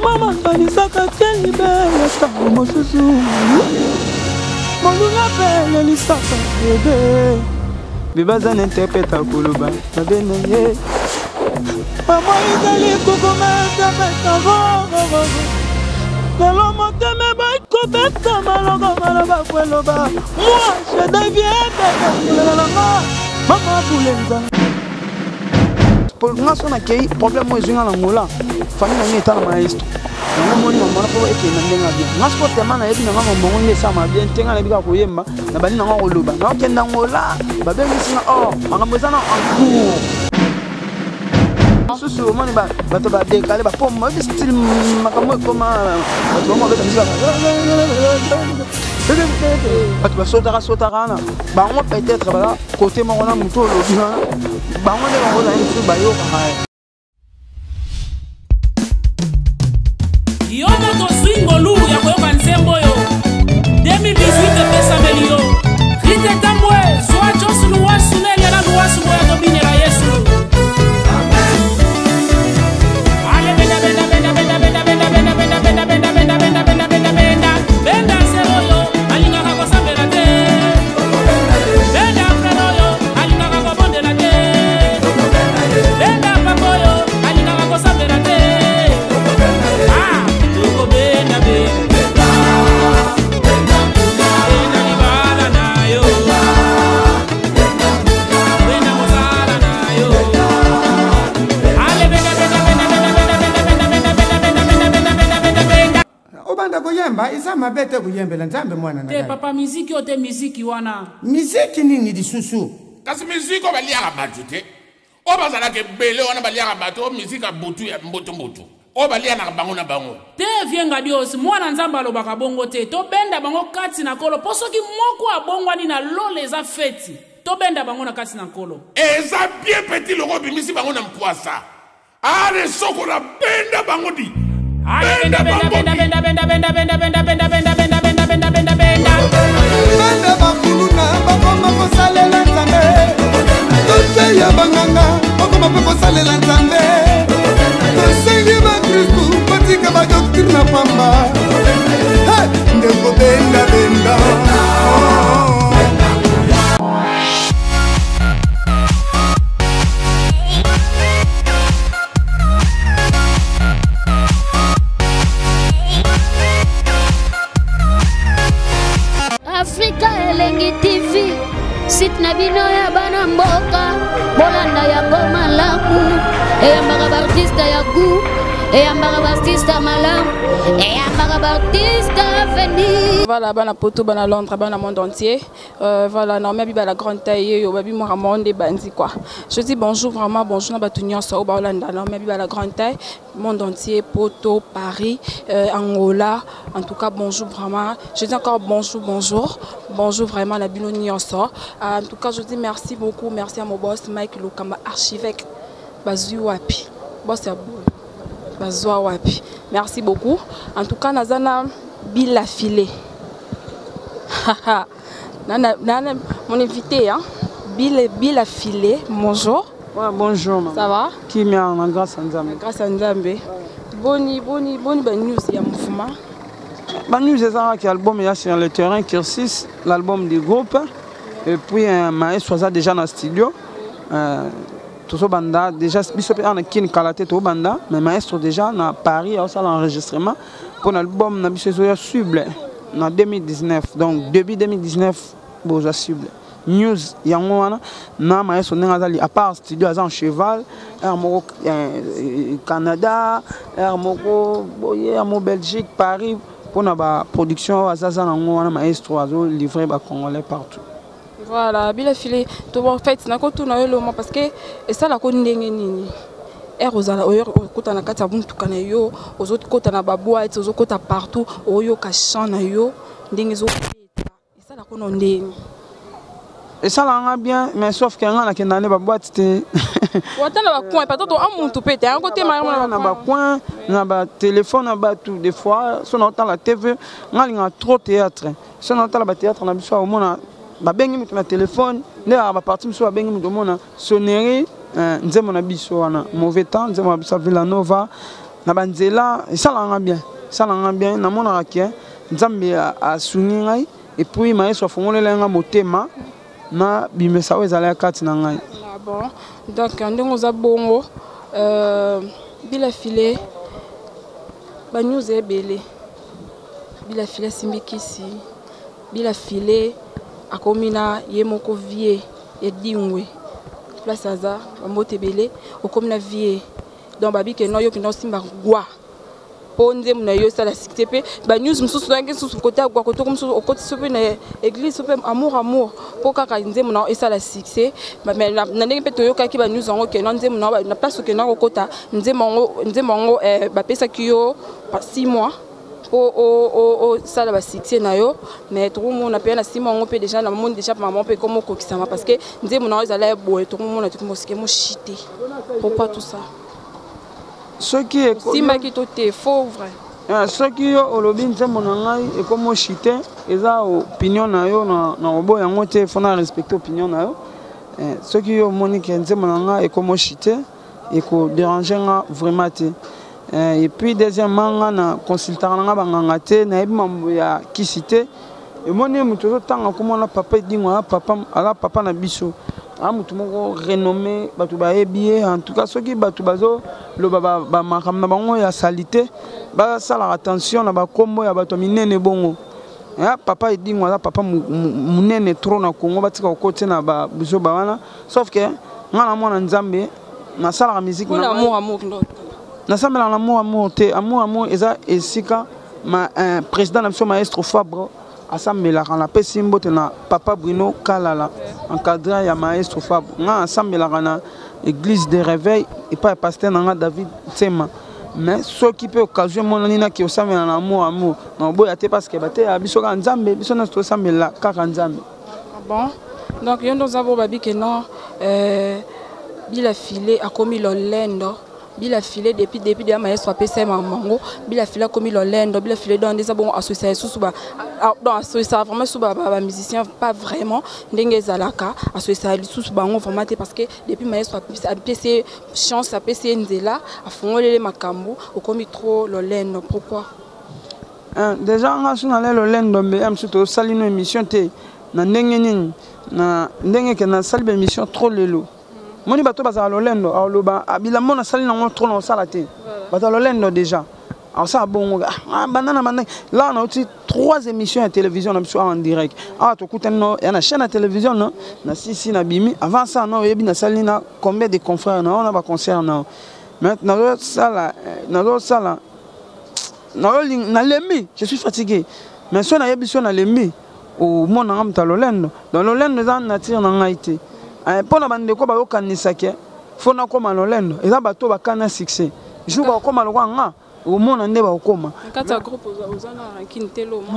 Mama kanisaka te libela ntango mosusu molunga mpe elelisaka bebe bebe aza na interprete akoloba mabe na ye mama ezali kokoma interprete lelo motema eboyi kobeta maloko maloba kweloba moi je deviens bebe kolela na nga mama bulenza Po nga so nakei problème oyo ezwi nga na Angola, famille na nga etala maestro. Yango moni mambo wana po ekende na ndenge ya bien. Nga sikoyo tellement nayebi na nga mambo yango nde esalama bien te, nga nayebi kaka koyemba, nabandi na nga koloba. Nakokende Angola, babengisi nga or makambo eza na en cours. Mosusu omoni bato ba decale ba pomba, oyebi style makambo ekoma bato bango babeta miziki bato basotaka sotaka wana bango peut-être baza kote moko na motu olobi wana bango nde bango ozali mosusu bayokaka ye. Yo moto ozwi ngolu ya koyoka nzembo oyo 2018 epesameli yo Rite Tambwe zwa Jos Luwasu na Eliana Luwasu boya tobinela Yesu. Ale benda benda benda benda benda benda benda benda benda benda benda benda benda benda benda benda sero oyo alingaka kosambela te benda frere oyo alingaka kobondela te benda papa oyo alingaka kosambela te Ah, tokobenda benda benda libala na yo benda mosala na yo ale benda benda benda benda benda benda benda benda benda benda benda benda benda benda benda. Obanda koyemba eza mabe te koyembela nzambe mwana na Te ngai. papa miziki oyo te miziki wana. Miziki nini lisusu? Kasi miziki oyo baliaka bato te, oyo bazalaka ebele wana baliaka bato, oyo miziki ya butu ya mbutu mbutu, oyo balianaka bango na bango. Te vieux Ngadios, mwana Nzambe alobaka bongo te, tobenda bango kati na Nkolo po soki moko abongwani na lola eza feti, tobenda bango na kati na Nkolo. Eza bien petit loko obimisi bango na mpwasa. Ale soko na benda bango di. Benda benda benda benda benda benda benda benda benda benda benda benda benda benda benda. Benda bakuluna bakoma kosalela Nzambe. Toteya banganga bakoma mpe kosalela Nzambe. Tosengi bakristu batika badoctrine na pamba. Hey, ndeko benda benda. Afrika Elengi TV, site na bino ya bana mboka, bolanda yango malamu, eyambaka ba artiste ya gout, eyambaka ba artiste ya malamu, eyambaka ba artiste avenir. Voilà, bana poto, bana Londres, bana monde entier. Voilà, Naomi Abiba, la grande taille, yo, babi, moi, vraiment, on est bandit, quoi. Je dis bonjour, vraiment, bonjour, na batu nyonso, oyo baolanda, Naomi Abiba, la grande taille, monde entier, Poto, Paris, Angola, en tout cas, bonjour, vraiment. Je dis encore bonjour, bonjour, bonjour, vraiment, la bino nyonso. En tout cas, je dis merci beaucoup, merci à mon boss, Mike Lokamba, archevêque, Bazui Wapi, boss ya boye, Bazwa Wapi. Merci beaucoup. En tout cas, Nazana, Bila Filet. Nana, nana, mon invité, hein? Bill, Bill Filet, bonjour. Ouais, bonjour, maman. Ça va? Kimia, na grâce à Nzambe. Grâce à Nzambe. Boni, boni, boni, ba news ya mouvement. Ba news eza ki album ya sur le terrain Kirsis, l'album du groupe. Et puis maestro aza déjà dans studio. Tozo banda déjà biso pe na kin kala te to banda, mais maestro déjà na Paris a ça l'enregistrement pour l'album na biso ya cible na 2019. Donc début 2019 boza cible. News yango wana na maestro ndenge azali à part studio aza en cheval, air moko Canada, air moko boye, air moko Belgique, Paris pour na ba production azaza nango wana maestro azo livrer ba congolais partout. Voilà, bila filet. To en fait na ko tuna yo loma parce que et ça la ko ndenge nini. Er ozala oyo okota na kati ya mutuka na yo, ozo kota na ba boîte, ozo kota partout, oyo ka chant na yo ndenge zo beta. Et ça la ko no ndenge. Et ça la nga bien, mais sauf que nga na kenda ne ba boîte te. Wata na ba coin, peut-être un mutu peut-être, un côté ma na ba coin, na ba téléphone na ba tout des fois, so na otala TV, nga linga trop théâtre. So na otala ba théâtre na biso omona ba bengi mutu na téléphone, nde ba parti musu ba bengi mutu omona sonnerie, nzembo na biso wana mauvais temps, nzembo na biso Villanova. Na banzela esalaka nga bien, esalaka nga bien. Namonaka ke Nzambe asungi ngai et puis mayesu afongoleli nga motema na bimesa oyo ezalaki kati na ngai. Ah bon, donc ndenge oza bongo, bila filet banews ebele, bila filet asimbi kisi, bila filet akomi na ye moko vie edingwe place aza bambote ebele, okomi na vie donc babi ke no yo kenda osimba gwa mpo nzembo na yo esala succès. Mpe banews mosusu toyangi mosusu kote ya gwa kotoko mosusu okotisi mpe na église mpe amour amour mpo kaka nzembo na yo esala succès. Mais na ndenge mpe toyokaki banews yango ke no nzembo na yo na place okenda kokota nzembo yango bapesaki yo 6 mois mpo osala basuccès na yo. Mais tokomona mpe na nsima yango mpe déjà namoni déjà mama mpe ekoma okokisama parce que nzembo na yo ezala ya boye, tokomona tokomosike moshite. Pourquoi tout ça? Soki osimbaki to te, faux, vrai? Soki yo olobi nzembo na ngai ekoma oshite, eza opinion na yo, na koboya yango te, faut na respecte opinion na yo. Soki yo omoni ke nzembo na ngai ekoma oshite, ekoderange nga vraiment te. Et puis deuxièmement, nga na consultaka na nga banganga te, nayebi mambo ya kisi te. Emoni moto ozotanga komona papa Edingo, aza papa, aza papa na biso, aza motu moko renommé, bato bayebi ye. En tout cas, soki bato bazoloba bamakambo na bango ya sali te, basalaka attention na bakombo ya bato ya minene bongo. Papa Edingo aza papa monene trop na Congo, batika kokoti na babuzoba wana. Sauf que nga na mwana Nzambe, nasalaka musique. Nasambelaka na amour amour te. Amour amour eza esika ma président na biso maestro Fabre asambelaka. Napesi mbote na papa Bruno Kalala, encadreur ya maestro Fabre. Nga asambelaka na église de réveil epai ya pasteur na nga David Tsema. Mais soki mpe occasion emonani naki osambela na amour amour, na oboya te, parce que bateyaka biso kaka Nzambe, biso nyonso tosambela kaka Nzambe. Ah bon, donc yo nde oza bo babi ke non, bila filet akomi lolendo, bila filet depuis deya maestro apesa ye mamango, bila filet akomi lolendo, bila filet donc nde eza bongo asocia lisusu ba, donc asocia vraiment lisusu bamusicien pas vraiment ndenge ezalaka, asocia lisusu bango vraiment te, parce que depuis maestro apesi ye chance, apesi ye nzela, afungoleli makambo, okomi trop lolendo. Pourquoi? Déjà nga so nalela lolendo, mbe ya mosusu tosali no émission te na ndenge nini, na ndenge ke nasali baémission trop lelo. Moni bato bazala lolendo, aloba bilamba nasali nango trop na osala te. Bato ya lolendo déjà akosala bongo banda na banda la nauti trois émissions ya télévision na biso awa en direct awa, tokutani no ya na chaîne ya télévision no na sisi na bimi. Avant ça na oyebi nasali na combien de confrères na na baconcert na, mais nazosala nalembi, je suis fatigué. Mais so nayebi so nalembi, omonanga moto ya lolendo. Donc lolendo eza nature na ngai te. Mpo na bandeko bayokanisake faut nakóma lolendo, eza bato bakana succès. Jour bakokóma lokwa nga, omona nde bakokóma.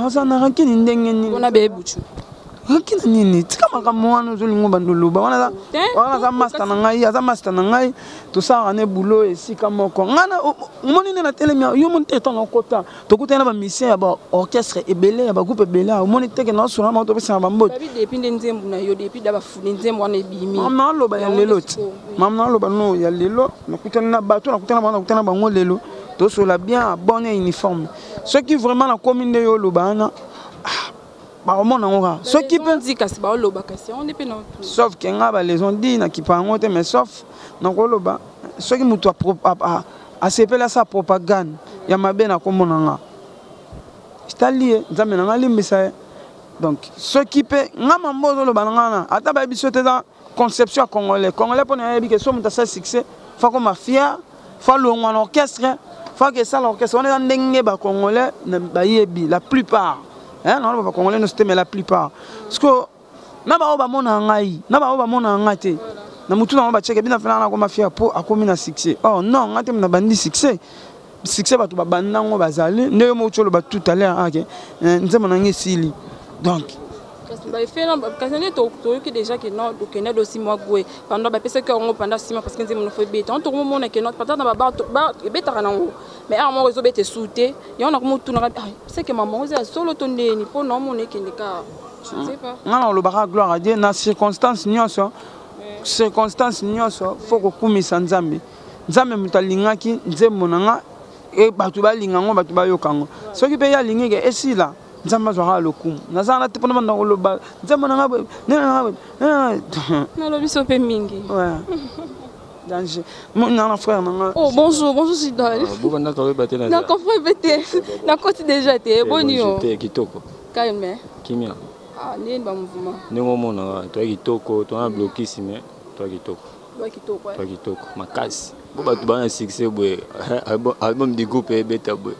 Oza na rancune ndenge nini? Rancune nini? Tika makambo wana, ozolinga bando loba wana. Aza master na ngai, aza master na ngai, tosalaka ne boulot esika moko. Ngai omoni nde natelemi, yo moni te, ntango okota tokutani na bamusicien ya baorchestre ebele, ya bagroupe ebele, omoni teke naosola bango, topesaka bambote. Mama naoloba ya lelo ti, mama naoloba no ya lelo, nakutani na bato, nakutani na bango, nakutani na bango lelo, tosola bien, bonne uniforme. Soki vraiment nakomi nde yo oloba wana, bakomona yango kaka soki mpe kasi baoloba kasi yango nde mpe. Sauf ke nga baleçon di nakipa yango te. Mais sauf nakoloba, soki moto asepeli asala propagande ya mabe na kombo na nga, etali ye, Nzambe na nga alimbisa ye. Donc soki mpe nga mambo ozoloba na nga wana, ata bayebi so te, eza conception ya Congolais. Congolais mpo na yebi ke so moto asala succès, faut akoma fier, faut alongwa na orchestre, faut ke esala orchestre wana. Eza ndenge bacongolais bayebi, la plupart. Naoloba bacongolais nyonso te, mais la plupart. Parce que na baoyo bamona ngai, na baoyo bamona ngai te, na motu nango batieke bina fena nakoma fier mpo akomi na succès. Oh non, ngai te na bandi succès. Succès bato babanda yango bazali nde yo moko oloba tout à l'heure ake nzembo na ngai esili donc. Kasi nde toyoki déjà ke non, okende do 6 mois gwe pendant bapesaki yango pendant 6 mois, parce que nzembo nofo ebeta on tokomomona ke non, peut-être na babar ebetaka nango, mais awa moko ezobeta esu te. Yango nakomotunaka seke mama oza ya solo to ndeni mpo na omona ekende kaka, je ne sais pas. Nga na olobaka gloire à Dieu na circonstance nyonso, circonstance nyonso faut kokumisa Nzambe. Nzambe moto alingaki nzembo na nga. E bato balinga yango, bato bayoka yango. Soki mpe ye alingi ke esila, Nzambe azwaka lokumu. Naza wana te mpona banda koloba nzambe nanga boye, nde nanga boye. Nalobi so mpe mingi. Ouais. Danger. Nana frère nanga. Oh bonjour, bonjour Sidol. Bobanda koyeba te. Na comprends mpe te. Nakoti déjà te, boni yo? Te, kitoko. Calme. Kimia. Ah, ndenge ba mouvement. Ndenge omonaka, toya kitoko, toza na blocus, mais toya kitoko. Toya kitoko. Toya kitoko makasi. Bo bato bana succès boye, album du groupe ebeta boye.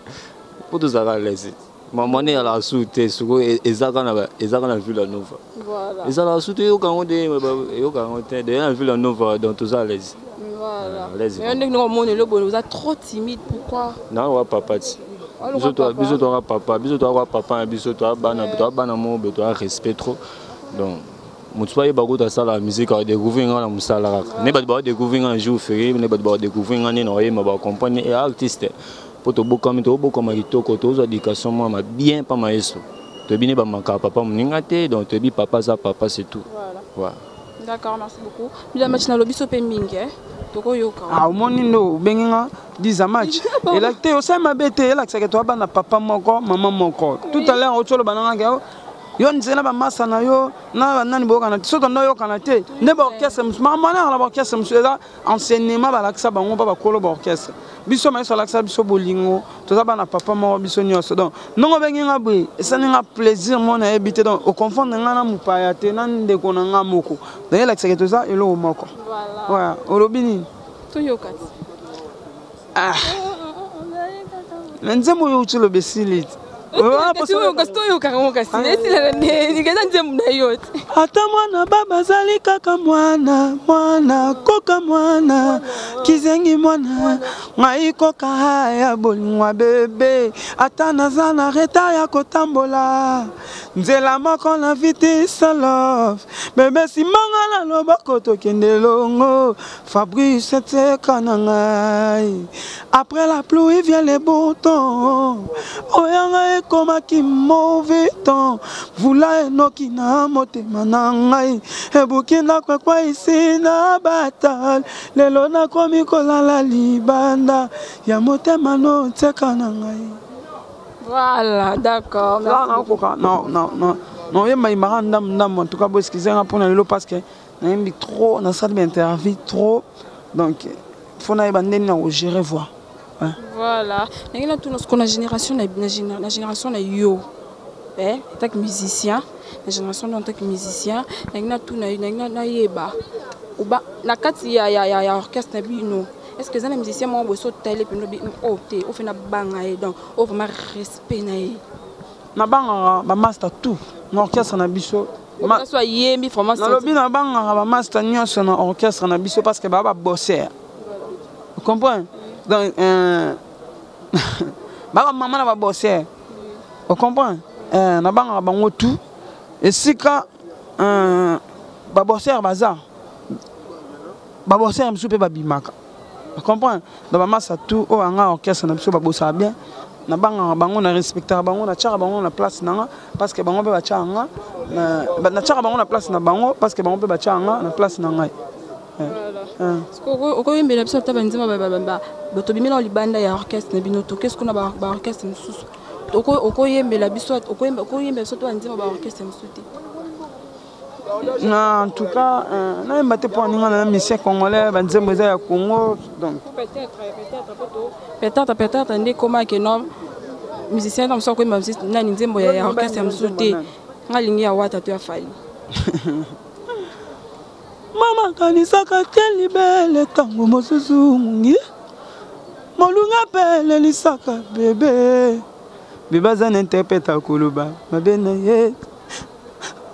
Po tozalaka à l'aise. Mama ne ezalaka su te, sikoyo ezaka na Villa Nova. Ezalaka su te, eyoka yango te, eyoka yango te. Deja na Villa Nova, donc toza à l'aise. Voilà. Mais ndenge omoni eloko boye, oza trop timide, pourquoi? Naoka papa ti. Biso toaka papa, biso toaka papa na biso, toa bana, toa bana moko boye, toa respect trop. Donc moto so ayeba kuta asala musique, adécouvrir nga na mosala kaka. Ne bato baadécouvrir nga na jour férié, ne bato baadécouvrir nga nde na oyemba, bacomprendre e artiste. Mpo tobokami, tobokama kitoko, tozwa éducation mwa bien pa mayeso. Toyebi ne bamakaka papa moninga te, donc toyebi papa aza papa, c'est tout. Voilà. D'accord, merci beaucoup. Bila match na lobi so pe mingi, eh. Tokoyoka. Ah, omoni ndo obengi nga 10 match. Elaki te osali mabe te, elakisaka toya bana papa moko, mama moko. Tout à l'heure oti oloba nanga ke yo nzela bamasa na yo na banani boyokana te. Soki tondo oyokana te nde baorchestre mosusu, makambo wana na baorchestre mosusu eza enseignement, balakisa bango mpa bakolo baorchestre. Biso mayeso alakisa biso bolingo, toza bana papa moko biso nyonso. Donc ndongo obengi nga boye, esali nga plaisir mo nayebi te. Donc oconfondre nga na mopaya te, na ndeko na nga moko. Donc elakisaka toza eloko moko. Ouais, olobi nini? Toyoka ti. Ah, na nzembo oyo outi oloba esili te. Toyokaka ngo kasi esila na ndenge eza nzembo na yo te. Ata mwana baba azali kaka mwana, mwana koka, mwana kizengi, mwana ngai koka ya bolingwa bebe. Ata naza na retard ya kotambola nzela moko na vitesse love bebe, simanga na loboko tokende longo. Fabrice teka na ngai, après la pluie vient le beau temps. Oyo ngai ekomaki mauvais temps, vula enoki na motema na ngai, ebuki ndako ekweisi na batal. Lelo nakomi kolala libanda ya motema noteka na ngai. Voilà, d'accord. Nakoka naoyemba yembaka ndambu ndambu. En tout cas bo excuse nga mpona lelo parce que nayembi trop, nasali bainterview trop, donc faut nayeba ndeni na kogérer voix. Voilà, ndenge natuna siko na génération na génération na yo, eh, en tant que musicien, na génération na en tant que musicien, ndenge natuna, ndenge nayeba oba na kati ya orchestre na bino, est ce que eza na musicien moko boye so otali mpena obi oyo te, ofe na banga ye, donc oyo vraiment respect na ye? Nabangaka bamaster tout na orchestre na biso. So ayembi vraiment. Nalobi nabangaka bamaster nyonso na orchestre na biso parce que baa babosser, comprend? Donc baa bamama na babosser, ocomprend? Nabangaka bango tout. Esika babosser baza, babosser mosusu mpe babimaka, comprend? Donc bamasa tout oyo anga orchestre na biso babosaka bien, nabangaka bango, na respectaka bango, natiaka bango na place na nga parce que bango mpe batiaka nga, natiaka bango na place na bango parce que bango mpe batiaka nga na place na ngai. Okoyembela biso ata banzembo bato bimela libanda ya orchestre na bino to qu'est-ce qu'on a baorchestre mosusu? Okoyembela biso, okoyembela biso to banzembo baorchestre mosusu te? En tout cas nayemba te mpo aninga na musicien congolais, banzembo eza ya Congo, donc Peut-être nde ekomaki no musicien na mosusu akoyemba nani nzembo ya orchestre mosusu te. Nga alingi ya Wata to ya Fally. Mama kanisaka te libele, ntango mosusu ngungi molunga mpe elelisaka bebe. Bebe aza na interprète, akoloba mabe na ye.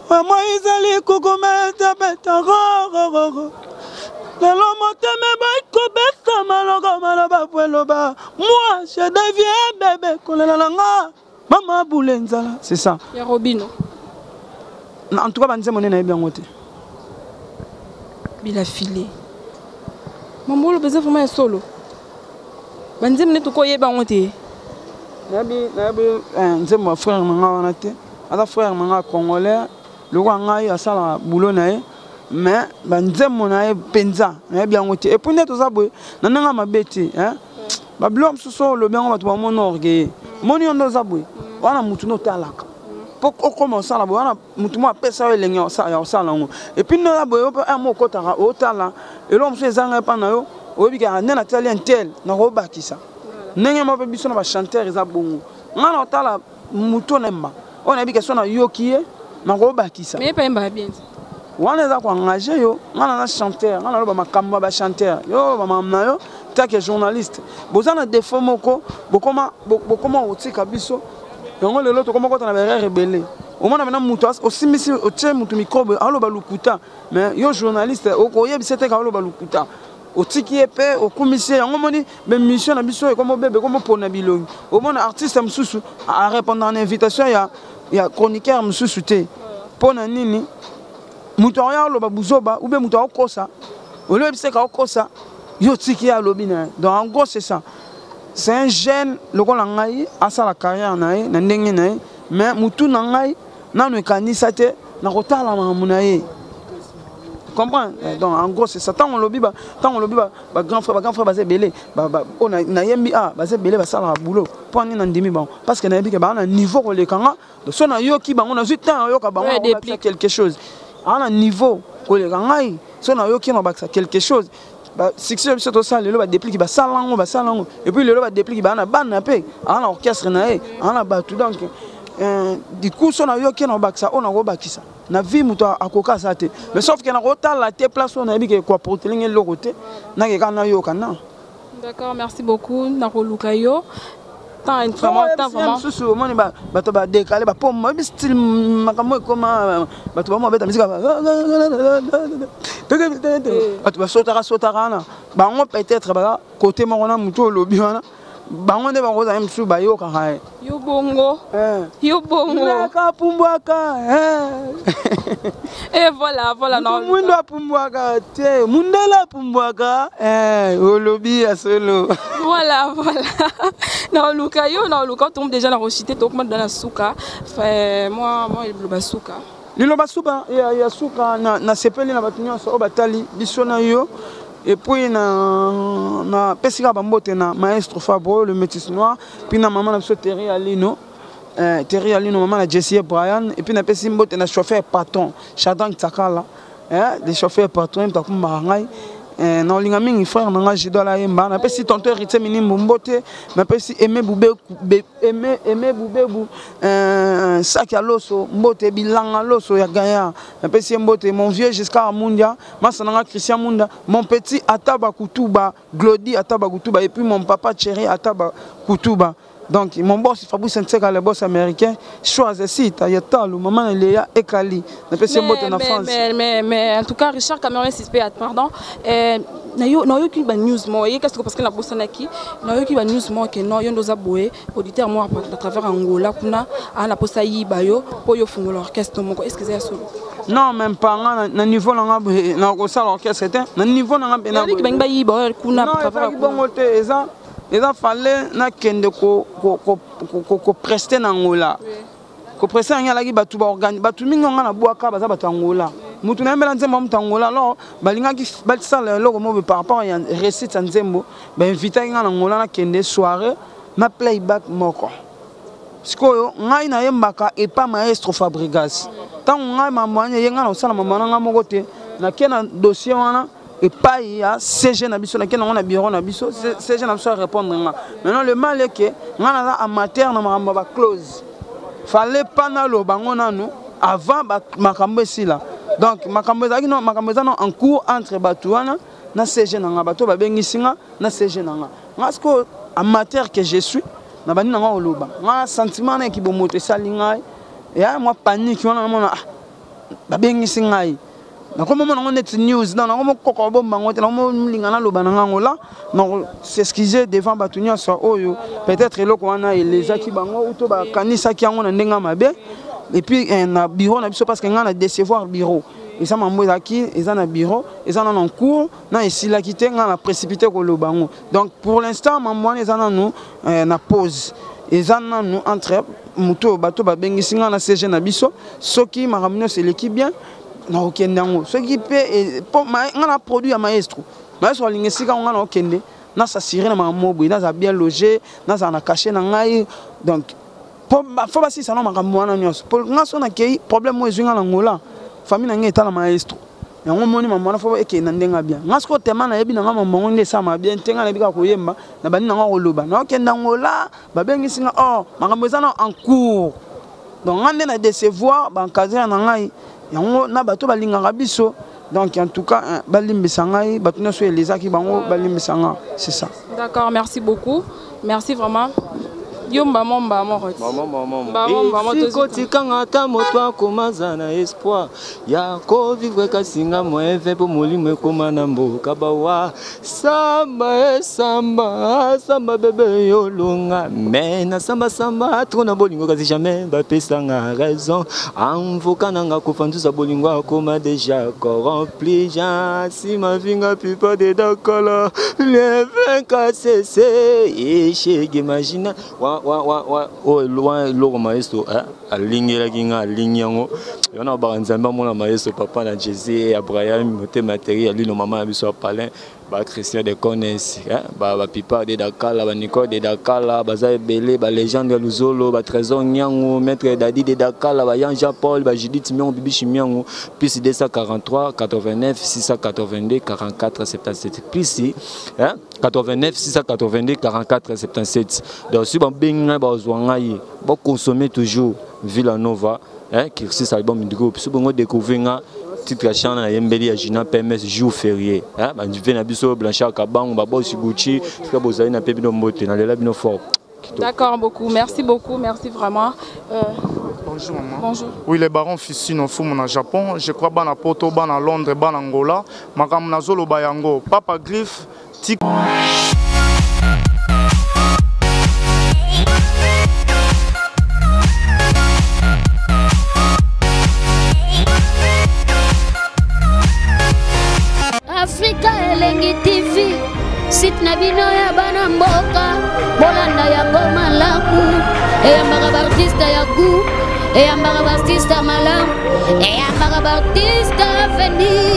Mama ezali kokometa beta rorororo, lelo motema eboyi kobeta maloko maloba po eloba moi je deviens bebe, kolela na nga mama bule nzala, c'est ça. Ya Robino. En tout cas banzembo nde nayebi yango te. Bila file, mama, oloba eza vraiment ya solo, banzembo nde tokoyeba yango te. Nayebi nzembo ya frère na nga wana te. Aza frère na nga congolais lokola ngai, asalaka boulot na ye, mais banzembo na ye mpenza nayebi yango te. Et puis nde toza boye na ndenge mabe te. Babiloko mosusu oyo olobi yango, bato bamona orgueil. Moni yo nde oza boye wana, mutu nde otalaka mpo okoma osala boye wana, mutu moko apesa yo elenge ya kosala yango. Et puis nde oza boye, yo mpe mo okotaka, otala eloko mosusu ezanga epa na yo, oyebi kaka nde natali un tel, nakobakisa ndenge moko. Mpe biso na bachanteur eza bongo. Ngai na otala motu oyo nayemba, oyo nayebi ke so nayoki ye, nakobakisa. Mais ye bien. Wana eza koengage yo. Ngai naza chanteur, ngai naloba makambo ya bachanteur. Yo oloba makambo na yo take journaliste. Boza na défaut moko, bokoma bokoma kotika biso yango. Lelo tokoma kota na baerreur ebele. Omona mena moto osimbisi, otie motu microbe, aloba lokuta, mais yo journaliste okoyebisa te ka oloba lokuta. Otiki ye mpe okumisi ye yango. Omoni baémission na biso ekoma obebe, ekoma opona bilongi. Omona artiste mosusu arépondre na invitation ya chroniqueur mosusu te. Mpo na nini? Moto akoya aloba buzoba ou bien moto akokosa, olobisa eka akokosa, yo otiki ye alobi na ye. Donc en gros, c'est ça. C'est un jeune lokola ngai, asala carrière na ye na ndenge na ye, mais motu na ngai nano ekanisa te na kotala makambo na ye, comprendre? Donc en gros, c'est ça. Ntango olobi ba grand frère, ba grand frère baza ebele oyo nayembi, a baza ebele, basalaka boulot. Mpo ani nandimi bango? Parce que nayebi ke baa na niveau koleka nga. Donc so nayoki bango, nazwi temps nayoka bango, nakobakisa quelque chose. Aa na niveau koleka ngai, so nayoki, nabakisa quelque chose. Succès biso tosala lelo, badepliki basala yango, basala yango. Et puis lelo badepliki baa na bana mpe, aa na orchestre na ye, aa na bato. Donc du coup, so nayoki, nakobakisa oyo nakobakisa. Na vie, moto akoka aza te, mais sauf ke nakotala te place oyo nayebi ke koapporter nga eloko te, nakeka nayoka na. D'accord, merci beaucoup. Nakoluka yo temps, vraiment, temps, vraiment. Mosusu omoni bato badekale bapoma, oyebi style makambo ekoma, bato bamo babeta misika, bato basotaka sotaka wana. Bango peut-être baza côté moko na motu olobi wana, bango nde bakozala mosusu bayokaka ye. Yo bongo, yo bongo. Nakapumbwaka. Et voilà, voilà. Mwindo apumbwaka te, mundele apumbwaka, olobi ya solo. Voilà, naoluka yo, naoluka. Tombe déjà na rochite, tokoma na suka. Moi liloba suka. Liloba suka ya suka, nasepeli na bato nyonso oyo batali biso na yo. Et puis na napesi kaka bambote na maestro Fabro, le métis noir, puis na mama na biso Terry Alino, Terry Alino, mama na Jessie Brian. Et puis napesi mbote na chauffeur patron Chadran Tsakala, le chauffeur patron moto akumbaka ngai na olinga mingi, frère na ngai Jido Alayemba. Napesi tonton Héritier Minimbu mbote, napesi Aimé Bube, Aimé Bubebu, saki ya loso, mbote bilanga loso ya Gaillard, napesi ye mbote. Mon vieux Giscard Mundia, masa na nga Christian Munda, mon petit Ataba Kutuba, Glody Ataba Kutuba, et puis mon papa Thierry Ataba Kutuba. Donc mon boss Fabrice Nseka, le boss américain, choisissita ya talo, mama na Léa Ekali, napesi mbote na France. Mais en tout cas, Richard Cameron suspect, pardon, nayoki ba news mo ye kasi, parce que nabosanaki, nayoki ba news mo ke non, yo ndoza boye, auditeur mo à travers Angola kuna ana posa yiba yo po yo fungola orchestre moko. Est ce que c'est ya solo? Non, même pas. Nga na niveau na nga boye, na kosala orchestre te na niveau na nga mpe. Nayoki bangi bayiba oyo kuna. Non, ezalaki bongo te. Eza fale nakende koprester na Angola. Koprester yango alaki bato, bato mingi nga na bwaka, baza bato ya Angola. Motu nayembela nzembo ya moto Angola. Alors balingaki basala eloko moko par rapport ya réussite ya nzembo, bainvitaki nga na Angola, nakende soirée na playback moko. Sikoyo ngai nayembaka epa maestro Fabrigas. Ntango ngai mambo wana eye, ngai na kosala mambo na ngai moko te, nake na dossier wana epai ya CG na biso, nake nango na bureau na biso. CG na biso arépondre nga. Maintenant, le mal est que ngai naza amateur na makambo ya baclause. Fallait pas naloba ngo nanu avant makambo esila. Donc makambo ezalaki no, makambo eza no en cours entre bato wana na CG na nga, bato babengisi nga na CG na nga. Nga sikoyo, amateur que je suis, na bandi na nga koloba, nga sentiment na eki bomoto esali ngai ya mwa panique wana. Namona, ah, babengisi ngai, nakomomona yango neti news. Donc nakomokoka kobomba yango te, nakomolinga naloba na ngango la s'excuser devant bato nyonso oyo peut-être eloko wana elezaki bango to bakanisaki yango na ndenge ya mabe. Et puis na bureau na biso, parce que ngai na décevoir bureau, eza mambo ezalaki, eza na bureau, eza nano en cours, na esilaki te, ngai na précipité koloba yango. Donc pour l'instant, mambo wana eza nanu na pause, eza nanu entre moto oyo bato babengisi ngai na CG na biso. Soki makambo nyonso eleki bien, nakokende yango. Soki mpe ngai na produit ya maestro, maestro alinga esika ngo, ngai nakokende. Nasasire na makambo boye, nazala bien logé, nazala na cachet na ngai. Donc fo basisa na makambo wana nyonso. Po nga so nakei, problème oyo ezwi nga na Ngola, famille na ngai etala maestro yango. Omoni, mambo wana fo ekende na ndenge ya bien. Nga sikoyo tema nayebi na nga mambo yango nde esalama bien te. Nga nayebi kaka koyemba na bandi na nga koloba, naokende Ngola, babengisi nga or makambo eza na en cours. Donc nga nde na décevoir baencadreur na ngai yango na bato balingaka biso. Donc en tout cas, balimbisa ngai, bato nyonso elezaki bango, balimbisa nga, c'est ça. D'accord, merci beaucoup, merci vraiment. Yo mbamo mbamo. Esikotikanga ata moto akomaza na espoir ya kovivre, kasi nga moeve mpo molimo ekóma na mboka bawa. Samba esamba samba bebe yolonga me nasambasamba trop na bolingo, kasi jamais bapesanga raison. Amvoka nanga kofa nzuza bolingo akoma déjà corrompu. Jean nsima vinga pipa de dakala levenka sese eshege imagine oyo loin eloko maestro alingelaki nga, alingi yango wana baka Nzambe amona maestro, papa na Jésus, Abraham, motema teri ya lino, mama na biso ya palin, bachristien de Cones, bapipa de Dakala, banicole de Dakala, baza ebele, balégende ya Luzolo, batrésor Nyango, maître Dadi de Dakala, bayan Jean Paul, bajudith Miongo, Bibishi Miongo. Plus 243 89 682 44 77, plus 89 682 44 77. Donc si babengi ngai, bazwa ngai, baconsommer toujours Villanova, Kirsis, album du groupe. So bongo découvrir nga titre ya chant nayembeli ya Gina PMS, jour férié, bandive na biso, Blanchard Kabango, babosi Gucci, sika bozali na mpe bino mbote, nalela bino fort. D'accord, beaucoup. Merci beaucoup. Merci vraiment. Bonjour maman. Bonjour. Oui, les barons Fissino Fumu na Japon, je crois bana Poto, bana Londres, bana Angola, makambo nazoloba yango. Papa Griffe, tik. Afrika Elengi TV, site na bino ya bana mboka, bolanda yango malamu. Eyambaka baartiste ya gu, eyambaka baartiste malamu, eyambaka baartiste avenir.